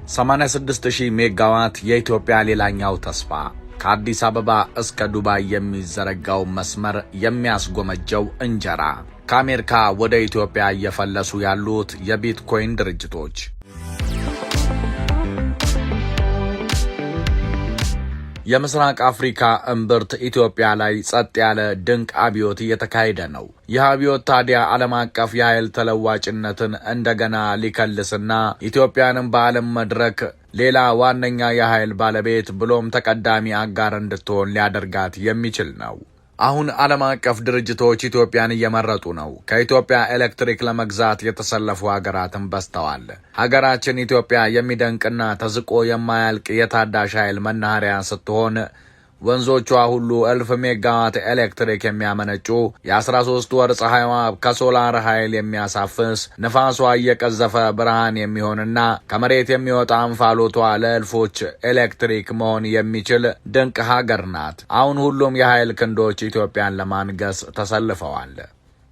86,000 ሜጋዋት የኢትዮጵያ ሌላኛው ተስፋ፣ ከአዲስ አበባ እስከ ዱባይ የሚዘረጋው መስመር የሚያስጎመጀው እንጀራ፣ ከአሜሪካ ወደ ኢትዮጵያ እየፈለሱ ያሉት የቢትኮይን ድርጅቶች። የምስራቅ አፍሪካ እምብርት ኢትዮጵያ ላይ ጸጥ ያለ ድንቅ አብዮት እየተካሄደ ነው። ይህ አብዮት ታዲያ ዓለም አቀፍ የኃይል ተለዋጭነትን እንደገና ሊከልስና ኢትዮጵያንም በዓለም መድረክ ሌላ ዋነኛ የኃይል ባለቤት ብሎም ተቀዳሚ አጋር እንድትሆን ሊያደርጋት የሚችል ነው። አሁን ዓለም አቀፍ ድርጅቶች ኢትዮጵያን እየመረጡ ነው። ከኢትዮጵያ ኤሌክትሪክ ለመግዛት የተሰለፉ ሀገራትን በዝተዋል። ሀገራችን ኢትዮጵያ የሚደንቅና ተዝቆ የማያልቅ የታዳሽ ኃይል መናኸሪያ ስትሆን ወንዞቿ ሁሉ እልፍ ሜጋዋት ኤሌክትሪክ የሚያመነጩ፣ የ13 ወር ፀሐይዋ ከሶላር ኃይል የሚያሳፍስ፣ ንፋሷ እየቀዘፈ ብርሃን የሚሆንና ከመሬት የሚወጣ እንፋሎቷ ለእልፎች ኤሌክትሪክ መሆን የሚችል ድንቅ ሀገር ናት። አሁን ሁሉም የኃይል ክንዶች ኢትዮጵያን ለማንገስ ተሰልፈዋል።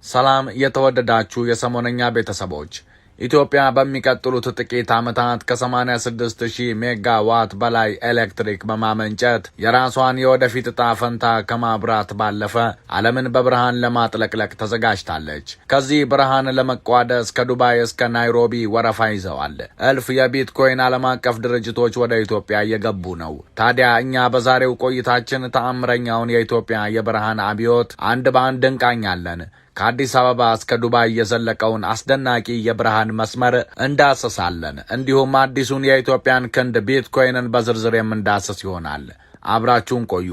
ሰላም የተወደዳችሁ የሰሞነኛ ቤተሰቦች፣ ኢትዮጵያ በሚቀጥሉት ጥቂት ዓመታት ከ86,000 ሜጋ ዋት በላይ ኤሌክትሪክ በማመንጨት የራሷን የወደፊት እጣ ፈንታ ከማብራት ባለፈ ዓለምን በብርሃን ለማጥለቅለቅ ተዘጋጅታለች። ከዚህ ብርሃን ለመቋደስ ከዱባይ እስከ ናይሮቢ ወረፋ ይዘዋል። እልፍ የቢትኮይን ዓለም አቀፍ ድርጅቶች ወደ ኢትዮጵያ እየገቡ ነው። ታዲያ እኛ በዛሬው ቆይታችን ተአምረኛውን የኢትዮጵያ የብርሃን አብዮት አንድ በአንድ እንቃኛለን። ከአዲስ አበባ እስከ ዱባይ የዘለቀውን አስደናቂ የብርሃን መስመር እንዳስሳለን። እንዲሁም አዲሱን የኢትዮጵያን ክንድ ቢትኮይንን በዝርዝር የምንዳስስ ይሆናል። አብራችሁን ቆዩ።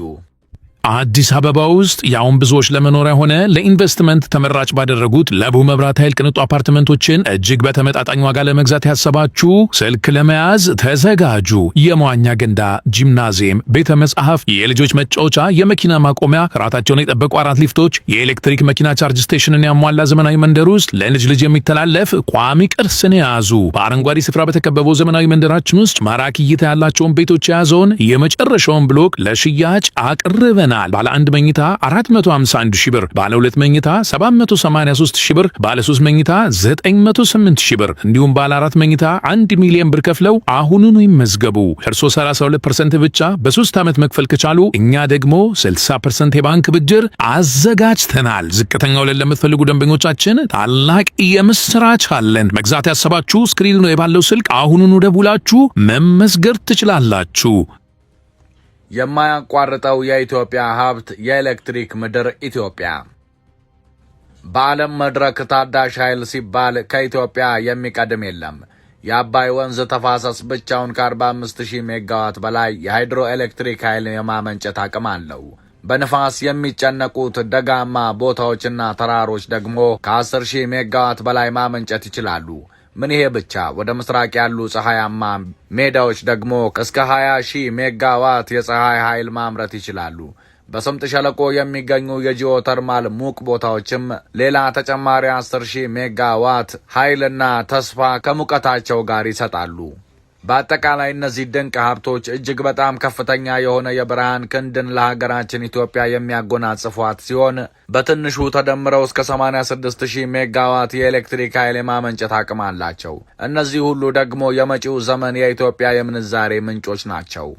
አዲስ አበባ ውስጥ ያውም ብዙዎች ለመኖሪያ ሆነ ለኢንቨስትመንት ተመራጭ ባደረጉት ለቡ መብራት ኃይል ቅንጡ አፓርትመንቶችን እጅግ በተመጣጣኝ ዋጋ ለመግዛት ያሰባችሁ ስልክ ለመያዝ ተዘጋጁ። የመዋኛ ገንዳ፣ ጂምናዚየም፣ ቤተ መጻሕፍ፣ የልጆች መጫወቻ፣ የመኪና ማቆሚያ፣ ጥራታቸውን የጠበቁ አራት ሊፍቶች፣ የኤሌክትሪክ መኪና charge station ን ያሟላ ዘመናዊ መንደር ውስጥ ለልጅ ልጅ የሚተላለፍ ቋሚ ቅርስን የያዙ፣ በአረንጓዴ ስፍራ በተከበበው ዘመናዊ መንደራችን ውስጥ ማራኪ እይታ ያላቸውን ቤቶች የያዘውን የመጨረሻውን ብሎክ ለሽያጭ አቅርበናል። ባለ አንድ መኝታ 451 ሺህ ብር፣ ባለ ሁለት መኝታ 783 ሺህ ብር፣ ባለ ሶስት መኝታ 908 ሺህ ብር እንዲሁም ባለ አራት መኝታ 1 ሚሊዮን ብር ከፍለው አሁኑኑ ይመዝገቡ። እርሶ 32% ብቻ በ3 ዓመት መክፈል ከቻሉ እኛ ደግሞ 60% የባንክ ብድር አዘጋጅተናል። ዝቅተኛ ወለድ ለምትፈልጉ ደንበኞቻችን ታላቅ የምስራች አለን። መግዛት ያሰባችሁ screen ኑ ላይ ባለው ስልክ አሁኑኑ ደውላችሁ መመዝገብ ትችላላችሁ። የማያቋርጠው የኢትዮጵያ ሀብት፣ የኤሌክትሪክ ምድር ኢትዮጵያ። በዓለም መድረክ ታዳሽ ኃይል ሲባል ከኢትዮጵያ የሚቀድም የለም። የአባይ ወንዝ ተፋሰስ ብቻውን ከ45,000 ሜጋዋት በላይ የሃይድሮ ኤሌክትሪክ ኃይል የማመንጨት አቅም አለው። በንፋስ የሚጨነቁት ደጋማ ቦታዎችና ተራሮች ደግሞ ከ10,000 ሜጋዋት በላይ ማመንጨት ይችላሉ። ምን ይሄ ብቻ፣ ወደ ምስራቅ ያሉ ፀሐያማ ሜዳዎች ደግሞ እስከ 20 ሺህ ሜጋዋት የፀሐይ ኃይል ማምረት ይችላሉ። በስምጥ ሸለቆ የሚገኙ የጂኦተርማል ሙቅ ቦታዎችም ሌላ ተጨማሪ 10 ሺህ ሜጋዋት ኃይልና ተስፋ ከሙቀታቸው ጋር ይሰጣሉ። በአጠቃላይ እነዚህ ድንቅ ሀብቶች እጅግ በጣም ከፍተኛ የሆነ የብርሃን ክንድን ለሀገራችን ኢትዮጵያ የሚያጎናጽፏት ሲሆን በትንሹ ተደምረው እስከ 86,000 ሜጋዋት የኤሌክትሪክ ኃይል የማመንጨት አቅም አላቸው። እነዚህ ሁሉ ደግሞ የመጪው ዘመን የኢትዮጵያ የምንዛሬ ምንጮች ናቸው።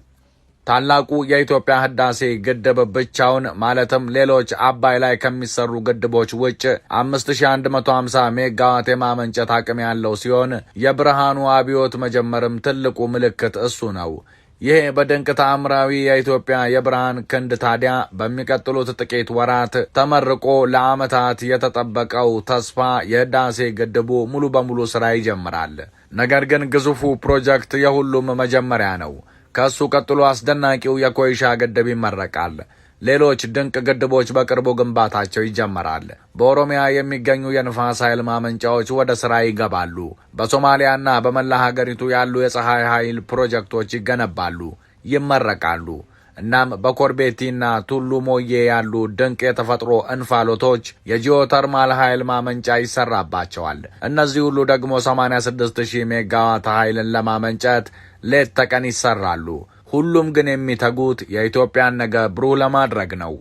ታላቁ የኢትዮጵያ ህዳሴ ግድብ ብቻውን፣ ማለትም ሌሎች አባይ ላይ ከሚሰሩ ግድቦች ውጭ፣ 5150 ሜጋዋት የማመንጨት አቅም ያለው ሲሆን የብርሃኑ አብዮት መጀመርም ትልቁ ምልክት እሱ ነው። ይሄ በድንቅ ተአምራዊ የኢትዮጵያ የብርሃን ክንድ ታዲያ በሚቀጥሉት ጥቂት ወራት ተመርቆ ለዓመታት የተጠበቀው ተስፋ የህዳሴ ግድቡ ሙሉ በሙሉ ስራ ይጀምራል። ነገር ግን ግዙፉ ፕሮጀክት የሁሉም መጀመሪያ ነው። ከእሱ ቀጥሎ አስደናቂው የኮይሻ ግድብ ይመረቃል። ሌሎች ድንቅ ግድቦች በቅርቡ ግንባታቸው ይጀመራል። በኦሮሚያ የሚገኙ የንፋስ ኃይል ማመንጫዎች ወደ ስራ ይገባሉ። በሶማሊያና በመላ ሀገሪቱ ያሉ የፀሐይ ኃይል ፕሮጀክቶች ይገነባሉ፣ ይመረቃሉ። እናም በኮርቤቲና ቱሉ ሞዬ ያሉ ድንቅ የተፈጥሮ እንፋሎቶች የጂኦተርማል ኃይል ማመንጫ ይሰራባቸዋል። እነዚህ ሁሉ ደግሞ 86,000 ሜጋዋት ኃይልን ለማመንጨት ሌት ተቀን ይሰራሉ። ሁሉም ግን የሚተጉት የኢትዮጵያን ነገ ብሩህ ለማድረግ ነው።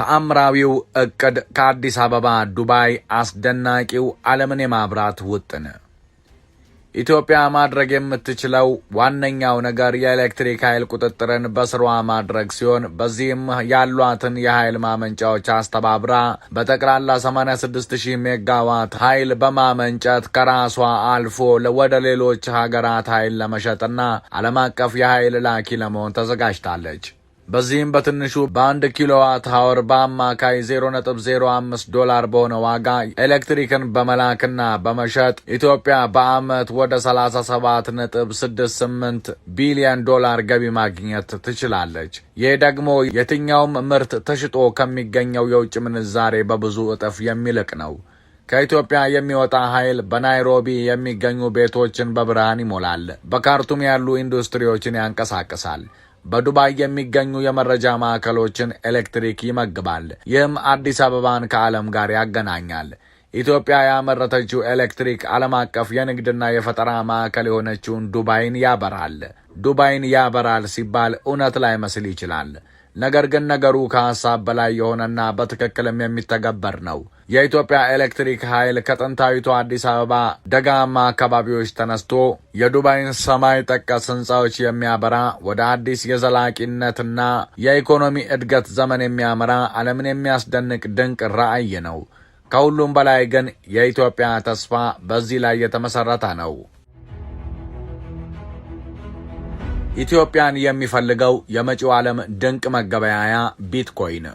ተአምራዊው እቅድ ከአዲስ አበባ ዱባይ፣ አስደናቂው ዓለምን የማብራት ውጥን። ኢትዮጵያ ማድረግ የምትችለው ዋነኛው ነገር የኤሌክትሪክ ኃይል ቁጥጥርን በስሯ ማድረግ ሲሆን፣ በዚህም ያሏትን የኃይል ማመንጫዎች አስተባብራ በጠቅላላ 86,000 ሜጋዋት ኃይል በማመንጨት ከራሷ አልፎ ወደ ሌሎች ሀገራት ኃይል ለመሸጥና ዓለም አቀፍ የኃይል ላኪ ለመሆን ተዘጋጅታለች። በዚህም በትንሹ በ1 kilowatt hour በአማካይ 0.05 ዶላር በሆነ ዋጋ ኤሌክትሪክን በመላክና በመሸጥ ኢትዮጵያ በዓመት ወደ 37.68 ቢሊዮን ዶላር ገቢ ማግኘት ትችላለች። ይህ ደግሞ የትኛውም ምርት ተሽጦ ከሚገኘው የውጭ ምንዛሬ በብዙ እጥፍ የሚልቅ ነው። ከኢትዮጵያ የሚወጣ ኃይል በናይሮቢ የሚገኙ ቤቶችን በብርሃን ይሞላል። በካርቱም ያሉ ኢንዱስትሪዎችን ያንቀሳቅሳል። በዱባይ የሚገኙ የመረጃ ማዕከሎችን ኤሌክትሪክ ይመግባል። ይህም አዲስ አበባን ከዓለም ጋር ያገናኛል። ኢትዮጵያ ያመረተችው ኤሌክትሪክ ዓለም አቀፍ የንግድና የፈጠራ ማዕከል የሆነችውን ዱባይን ያበራል። ዱባይን ያበራል ሲባል እውነት ላይመስል ይችላል። ነገር ግን ነገሩ ከሀሳብ በላይ የሆነና በትክክልም የሚተገበር ነው። የኢትዮጵያ ኤሌክትሪክ ኃይል ከጥንታዊቷ አዲስ አበባ ደጋማ አካባቢዎች ተነስቶ የዱባይን ሰማይ ጠቀስ ሕንፃዎች የሚያበራ፣ ወደ አዲስ የዘላቂነትና የኢኮኖሚ እድገት ዘመን የሚያመራ፣ ዓለምን የሚያስደንቅ ድንቅ ራዕይ ነው። ከሁሉም በላይ ግን የኢትዮጵያ ተስፋ በዚህ ላይ የተመሰረተ ነው። ኢትዮጵያን የሚፈልገው የመጪው ዓለም ድንቅ መገበያያ ቢትኮይን።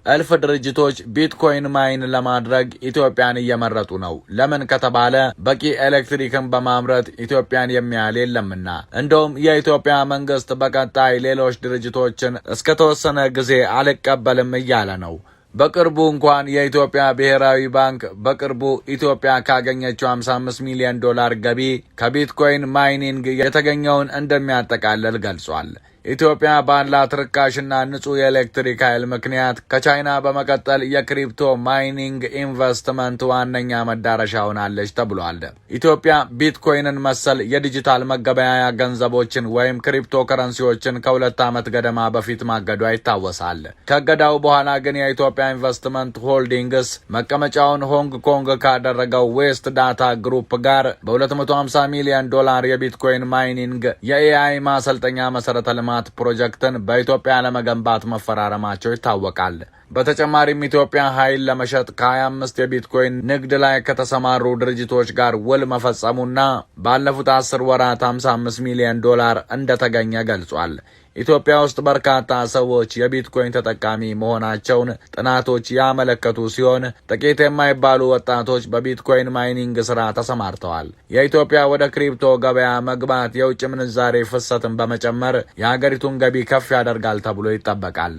እልፍ ድርጅቶች ቢትኮይን mine ለማድረግ ኢትዮጵያን እየመረጡ ነው። ለምን ከተባለ በቂ ኤሌክትሪክን በማምረት ኢትዮጵያን የሚያህል የለምና። እንደውም የኢትዮጵያ መንግስት በቀጣይ ሌሎች ድርጅቶችን እስከተወሰነ ጊዜ አልቀበልም እያለ ነው። በቅርቡ እንኳን የኢትዮጵያ ብሔራዊ ባንክ በቅርቡ ኢትዮጵያ ካገኘችው 55 ሚሊዮን ዶላር ገቢ ከቢትኮይን mining የተገኘውን እንደሚያጠቃልል ገልጿል። ኢትዮጵያ ባላት ርካሽና ንጹህ የኤሌክትሪክ ኃይል ምክንያት ከቻይና በመቀጠል የ crypto mining ኢንቨስትመንት ዋነኛ መዳረሻ ሆናለች ተብሏል። ኢትዮጵያ ቢትኮይንን መሰል የዲጂታል መገበያያ ገንዘቦችን ወይም ክሪፕቶ ከረንሲዎችን ከ2 ዓመት ገደማ በፊት ማገዷ ይታወሳል። ከእገዳው በኋላ ግን የኢትዮጵያ ኢንቨስትመንት ሆልዲንግስ መቀመጫውን ሆንግ ኮንግ ካደረገው ዌስት ዳታ ግሩፕ ጋር በ250 ሚሊዮን ዶላር የቢትኮይን mining የ AI ማሰልጠኛ መሰረተ ልማት ፕሮጀክትን በኢትዮጵያ ለመገንባት መፈራረማቸው ይታወቃል። በተጨማሪም ኢትዮጵያ ኃይል ለመሸጥ ከ25 የቢትኮይን ንግድ ላይ ከተሰማሩ ድርጅቶች ጋር ውል መፈጸሙና ባለፉት 10 ወራት 55 ሚሊዮን ዶላር እንደተገኘ ገልጿል። ኢትዮጵያ ውስጥ በርካታ ሰዎች የቢትኮይን ተጠቃሚ መሆናቸውን ጥናቶች ያመለከቱ ሲሆን፣ ጥቂት የማይባሉ ወጣቶች በቢትኮይን mining ስራ ተሰማርተዋል። የኢትዮጵያ ወደ crypto ገበያ መግባት የውጭ ምንዛሬ ፍሰትን በመጨመር የሀገሪቱን ገቢ ከፍ ያደርጋል ተብሎ ይጠበቃል።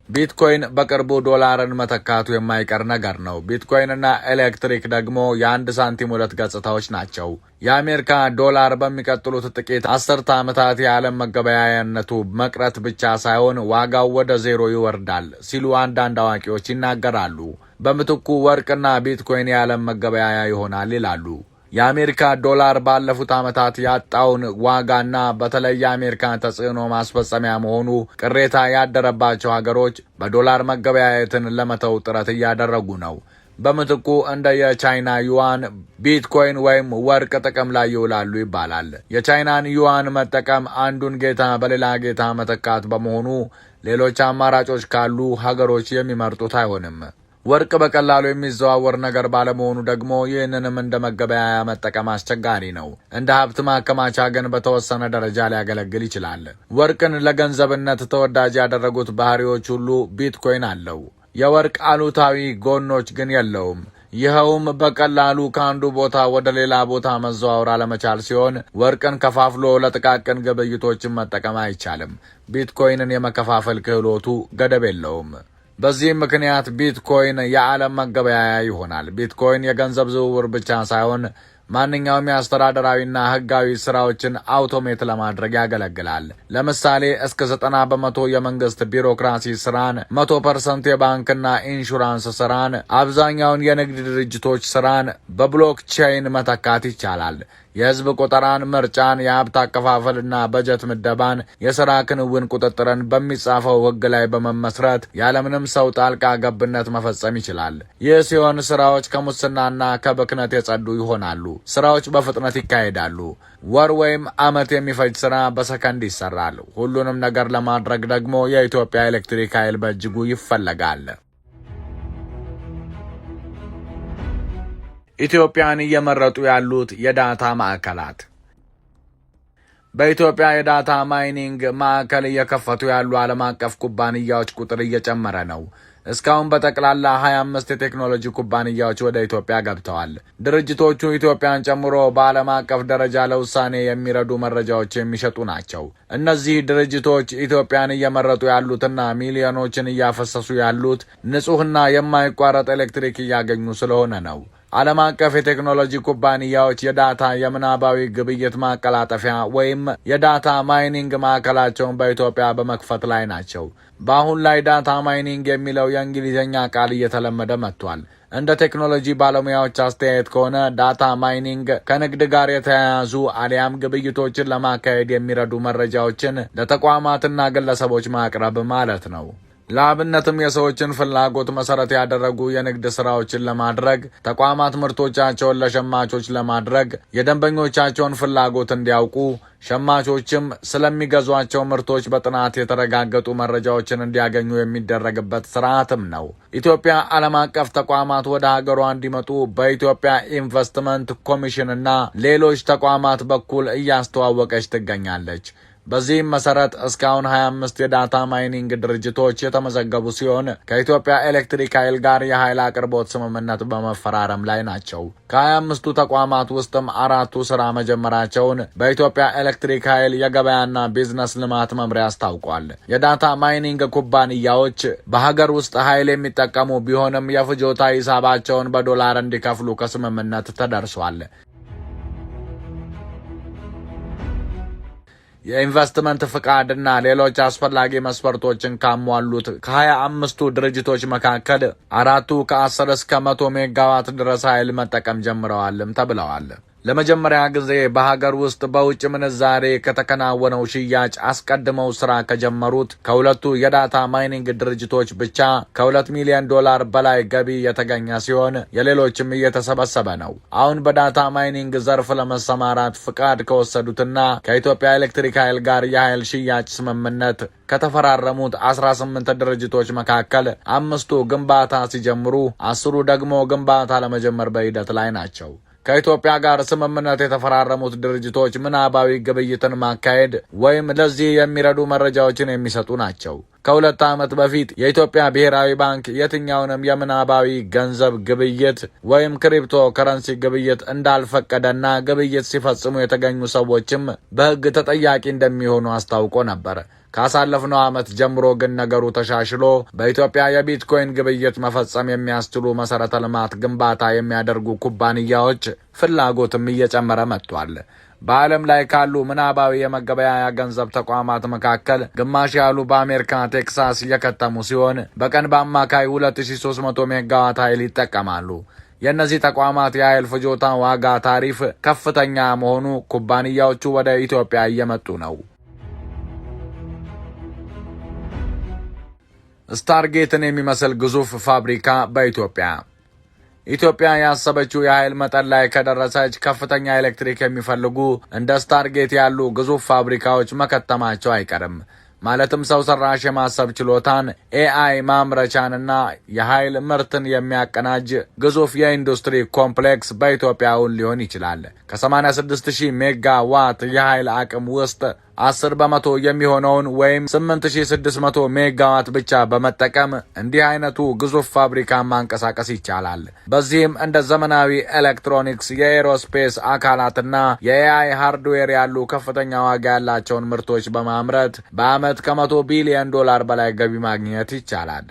ቢትኮይን በቅርቡ ዶላርን መተካቱ የማይቀር ነገር ነው። ቢትኮይንና ኤሌክትሪክ ደግሞ የአንድ ሳንቲም ሁለት ገጽታዎች ናቸው። የአሜሪካ ዶላር በሚቀጥሉት ጥቂት አስርተ ዓመታት የዓለም መገበያያነቱ መቅረት ብቻ ሳይሆን ዋጋው ወደ ዜሮ ይወርዳል ሲሉ አንዳንድ አዋቂዎች ይናገራሉ። በምትኩ ወርቅና ቢትኮይን የዓለም መገበያያ ይሆናል ይላሉ። የአሜሪካ ዶላር ባለፉት ዓመታት ያጣውን ዋጋና በተለይ የአሜሪካን ተጽዕኖ ማስፈጸሚያ መሆኑ ቅሬታ ያደረባቸው ሀገሮች በዶላር መገበያየትን ለመተው ጥረት እያደረጉ ነው። በምትኩ እንደ የቻይና ዩዋን፣ ቢትኮይን ወይም ወርቅ ጥቅም ላይ ይውላሉ ይባላል። የቻይናን ዩዋን መጠቀም አንዱን ጌታ በሌላ ጌታ መተካት በመሆኑ ሌሎች አማራጮች ካሉ ሀገሮች የሚመርጡት አይሆንም። ወርቅ በቀላሉ የሚዘዋወር ነገር ባለመሆኑ ደግሞ ይህንንም እንደ መገበያያ መጠቀም አስቸጋሪ ነው። እንደ ሀብት ማከማቻ ግን በተወሰነ ደረጃ ሊያገለግል ይችላል። ወርቅን ለገንዘብነት ተወዳጅ ያደረጉት ባህሪዎች ሁሉ ቢትኮይን አለው። የወርቅ አሉታዊ ጎኖች ግን የለውም። ይኸውም በቀላሉ ከአንዱ ቦታ ወደ ሌላ ቦታ መዘዋወር አለመቻል ሲሆን፣ ወርቅን ከፋፍሎ ለጥቃቅን ግብይቶችን መጠቀም አይቻልም። ቢትኮይንን የመከፋፈል ክህሎቱ ገደብ የለውም። በዚህም ምክንያት ቢትኮይን የዓለም መገበያያ ይሆናል። ቢትኮይን የገንዘብ ዝውውር ብቻ ሳይሆን ማንኛውም የአስተዳደራዊና ሕጋዊ ስራዎችን automate ለማድረግ ያገለግላል። ለምሳሌ እስከ 90% የመንግስት ቢሮክራሲ ስራን፣ 100% የባንክና ኢንሹራንስ ስራን፣ አብዛኛውን የንግድ ድርጅቶች ስራን በ blockchain መተካት ይቻላል። የህዝብ ቆጠራን፣ ምርጫን፣ የሀብት አከፋፈልና በጀት ምደባን፣ የስራ ክንውን ቁጥጥርን በሚጻፈው ህግ ላይ በመመስረት ያለምንም ሰው ጣልቃ ገብነት መፈጸም ይችላል። ይህ ሲሆን ስራዎች ከሙስናና ከብክነት የጸዱ ይሆናሉ። ስራዎች በፍጥነት ይካሄዳሉ። ወር ወይም አመት የሚፈጅ ስራ በሰከንድ ይሰራል። ሁሉንም ነገር ለማድረግ ደግሞ የኢትዮጵያ ኤሌክትሪክ ኃይል በእጅጉ ይፈለጋል። ኢትዮጵያን እየመረጡ ያሉት የ data ማዕከላት። በኢትዮጵያ የ data mining ማዕከል እየከፈቱ ያሉ ዓለም አቀፍ ኩባንያዎች ቁጥር እየጨመረ ነው። እስካሁን በጠቅላላ 25 የቴክኖሎጂ ኩባንያዎች ወደ ኢትዮጵያ ገብተዋል። ድርጅቶቹ ኢትዮጵያን ጨምሮ በዓለም አቀፍ ደረጃ ለውሳኔ የሚረዱ መረጃዎች የሚሸጡ ናቸው። እነዚህ ድርጅቶች ኢትዮጵያን እየመረጡ ያሉትና ሚሊዮኖችን እያፈሰሱ ያሉት ንጹሕና የማይቋረጥ ኤሌክትሪክ እያገኙ ስለሆነ ነው። ዓለም አቀፍ የቴክኖሎጂ ኩባንያዎች የ data የምናባዊ ግብይት ማቀላጠፊያ ወይም የ data mining ማዕከላቸውን በኢትዮጵያ በመክፈት ላይ ናቸው። በአሁን ላይ data mining የሚለው የእንግሊዝኛ ቃል እየተለመደ መጥቷል። እንደ ቴክኖሎጂ ባለሙያዎች አስተያየት ከሆነ data mining ከንግድ ጋር የተያያዙ አሊያም ግብይቶችን ለማካሄድ የሚረዱ መረጃዎችን ለተቋማትና ግለሰቦች ማቅረብ ማለት ነው። ለአብነትም የሰዎችን ፍላጎት መሰረት ያደረጉ የንግድ ስራዎችን ለማድረግ፣ ተቋማት ምርቶቻቸውን ለሸማቾች ለማድረግ የደንበኞቻቸውን ፍላጎት እንዲያውቁ፣ ሸማቾችም ስለሚገዟቸው ምርቶች በጥናት የተረጋገጡ መረጃዎችን እንዲያገኙ የሚደረግበት ስርዓትም ነው። ኢትዮጵያ ዓለም አቀፍ ተቋማት ወደ ሀገሯ እንዲመጡ በኢትዮጵያ ኢንቨስትመንት ኮሚሽንና ሌሎች ተቋማት በኩል እያስተዋወቀች ትገኛለች። በዚህም መሰረት እስካሁን 25 የ data mining ድርጅቶች የተመዘገቡ ሲሆን ከኢትዮጵያ ኤሌክትሪክ ኃይል ጋር የኃይል አቅርቦት ስምምነት በመፈራረም ላይ ናቸው። ከ25ቱ ተቋማት ውስጥም አራቱ ስራ መጀመራቸውን በኢትዮጵያ ኤሌክትሪክ ኃይል የገበያና ቢዝነስ ልማት መምሪያ አስታውቋል። የ data mining ኩባንያዎች በሀገር ውስጥ ኃይል የሚጠቀሙ ቢሆንም የፍጆታ ሂሳባቸውን በዶላር እንዲከፍሉ ከስምምነት ተደርሷል። የኢንቨስትመንት ፍቃድና ሌሎች አስፈላጊ መስፈርቶችን ካሟሉት ከ25ቱ ድርጅቶች መካከል አራቱ ከ10 እስከ 100 ሜጋዋት ድረስ ኃይል መጠቀም ጀምረዋልም ተብለዋል። ለመጀመሪያ ጊዜ በሀገር ውስጥ በውጭ ምንዛሬ ከተከናወነው ሽያጭ አስቀድመው ስራ ከጀመሩት ከሁለቱ የ data mining ድርጅቶች ብቻ ከ2 ሚሊዮን ዶላር በላይ ገቢ የተገኘ ሲሆን የሌሎችም እየተሰበሰበ ነው። አሁን በ data mining ዘርፍ ለመሰማራት ፍቃድ ከወሰዱትና ከኢትዮጵያ ኤሌክትሪክ ኃይል ጋር የኃይል ሽያጭ ስምምነት ከተፈራረሙት 18 ድርጅቶች መካከል አምስቱ ግንባታ ሲጀምሩ፣ 10ሩ ደግሞ ግንባታ ለመጀመር በሂደት ላይ ናቸው። ከኢትዮጵያ ጋር ስምምነት የተፈራረሙት ድርጅቶች ምናባዊ ግብይትን ማካሄድ ወይም ለዚህ የሚረዱ መረጃዎችን የሚሰጡ ናቸው። ከ2 ዓመት በፊት የኢትዮጵያ ብሔራዊ ባንክ የትኛውንም የምናባዊ ገንዘብ ግብይት ወይም ክሪፕቶ ከረንሲ ግብይት እንዳልፈቀደና ግብይት ሲፈጽሙ የተገኙ ሰዎችም በሕግ ተጠያቂ እንደሚሆኑ አስታውቆ ነበር። ካሳለፍነው ዓመት ጀምሮ ግን ነገሩ ተሻሽሎ በኢትዮጵያ የቢትኮይን ግብይት መፈጸም የሚያስችሉ መሰረተ ልማት ግንባታ የሚያደርጉ ኩባንያዎች ፍላጎትም እየጨመረ መጥቷል። በዓለም ላይ ካሉ ምናባዊ የመገበያያ ገንዘብ ተቋማት መካከል ግማሽ ያህሉ በአሜሪካ ቴክሳስ የከተሙ ሲሆን በቀን በአማካይ 2300 ሜጋዋት ኃይል ይጠቀማሉ። የእነዚህ ተቋማት የኃይል ፍጆታ ዋጋ ታሪፍ ከፍተኛ መሆኑ ኩባንያዎቹ ወደ ኢትዮጵያ እየመጡ ነው። ስታርጌትን የሚመስል ግዙፍ ፋብሪካ በኢትዮጵያ። ኢትዮጵያ ያሰበችው የኃይል መጠን ላይ ከደረሰች ከፍተኛ ኤሌክትሪክ የሚፈልጉ እንደ ስታርጌት ያሉ ግዙፍ ፋብሪካዎች መከተማቸው አይቀርም። ማለትም ሰው ሰራሽ የማሰብ ችሎታን AI ማምረቻንና የኃይል ምርትን የሚያቀናጅ ግዙፍ የኢንዱስትሪ complex በኢትዮጵያ እውን ሊሆን ይችላል። ከ86,000 ሜጋ ዋት የኃይል አቅም ውስጥ 10% የሚሆነውን ወይም 8600 ሜጋዋት ብቻ በመጠቀም እንዲህ አይነቱ ግዙፍ ፋብሪካ ማንቀሳቀስ ይቻላል። በዚህም እንደ ዘመናዊ ኤሌክትሮኒክስ፣ የ aerospace አካላትና የ AI hardware ያሉ ከፍተኛ ዋጋ ያላቸውን ምርቶች በማምረት በዓመት ከ100 ቢሊዮን ዶላር በላይ ገቢ ማግኘት ይቻላል።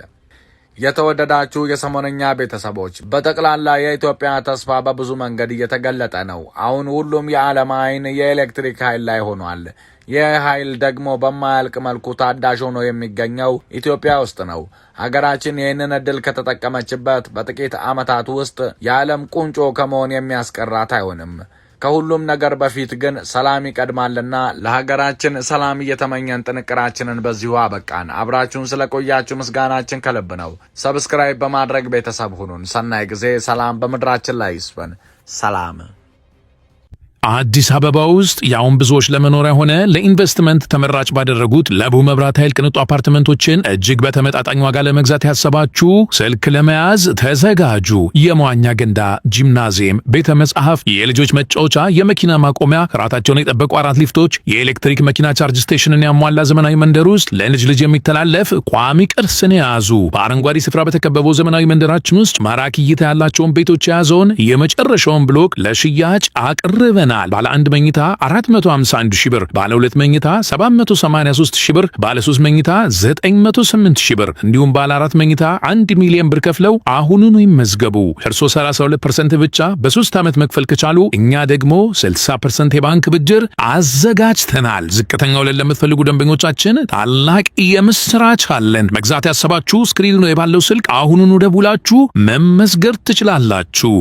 የተወደዳችሁ የሰሞነኛ ቤተሰቦች፣ በጠቅላላ የኢትዮጵያ ተስፋ በብዙ መንገድ እየተገለጠ ነው። አሁን ሁሉም የዓለም አይን የኤሌክትሪክ ኃይል ላይ ሆኗል። ይህ ኃይል ደግሞ በማያልቅ መልኩ ታዳሽ ሆኖ የሚገኘው ኢትዮጵያ ውስጥ ነው። ሀገራችን ይህንን እድል ከተጠቀመችበት በጥቂት ዓመታት ውስጥ የዓለም ቁንጮ ከመሆን የሚያስቀራት አይሆንም። ከሁሉም ነገር በፊት ግን ሰላም ይቀድማልና ለሀገራችን ሰላም እየተመኘን ጥንቅራችንን በዚሁ አበቃን። አብራችሁን ስለቆያችሁ ምስጋናችን ከልብ ነው። Subscribe በማድረግ ቤተሰብ ሁኑን። ሰናይ ጊዜ። ሰላም በምድራችን ላይ ይስፈን። ሰላም። አዲስ አበባ ውስጥ ያውም ብዙዎች ለመኖሪያ ሆነ ለኢንቨስትመንት ተመራጭ ባደረጉት ለቡ መብራት ኃይል ቅንጡ አፓርትመንቶችን እጅግ በተመጣጣኝ ዋጋ ለመግዛት ያሰባችሁ ስልክ ለመያዝ ተዘጋጁ። የመዋኛ ገንዳ፣ ጂምናዚየም፣ ቤተ መጻሕፍት፣ የልጆች መጫወቻ፣ የመኪና ማቆሚያ፣ ጥራታቸውን የጠበቁ አራት ሊፍቶች፣ የኤሌክትሪክ መኪና charge station ን ያሟላ ዘመናዊ መንደር ውስጥ ለልጅ ልጅ የሚተላለፍ ቋሚ ቅርስን የያዙ፣ በአረንጓዴ ስፍራ በተከበበው ዘመናዊ መንደራችን ውስጥ ማራኪ እይታ ያላቸውን ቤቶች የያዘውን የመጨረሻውን ብሎክ ለሽያጭ አቅርበናል። ባለ አንድ መኝታ 451 ሺህ ብር፣ ባለ ሁለት መኝታ 783 ሺህ ብር፣ ባለ ሶስት መኝታ 908 ሺህ ብር እንዲሁም ባለ አራት መኝታ 1 ሚሊዮን ብር ከፍለው አሁኑኑ ይመዝገቡ። እርሶ 32% ብቻ በ3 ዓመት መክፈል ከቻሉ እኛ ደግሞ 60% የባንክ ብድር አዘጋጅተናል። ዝቅተኛ ወለድ ለምትፈልጉ ደንበኞቻችን ታላቅ የምስራች አለን። መግዛት ያሰባችሁ screen ኑ ላይ ባለው ስልክ አሁኑኑ ደውላችሁ መመዝገብ ትችላላችሁ።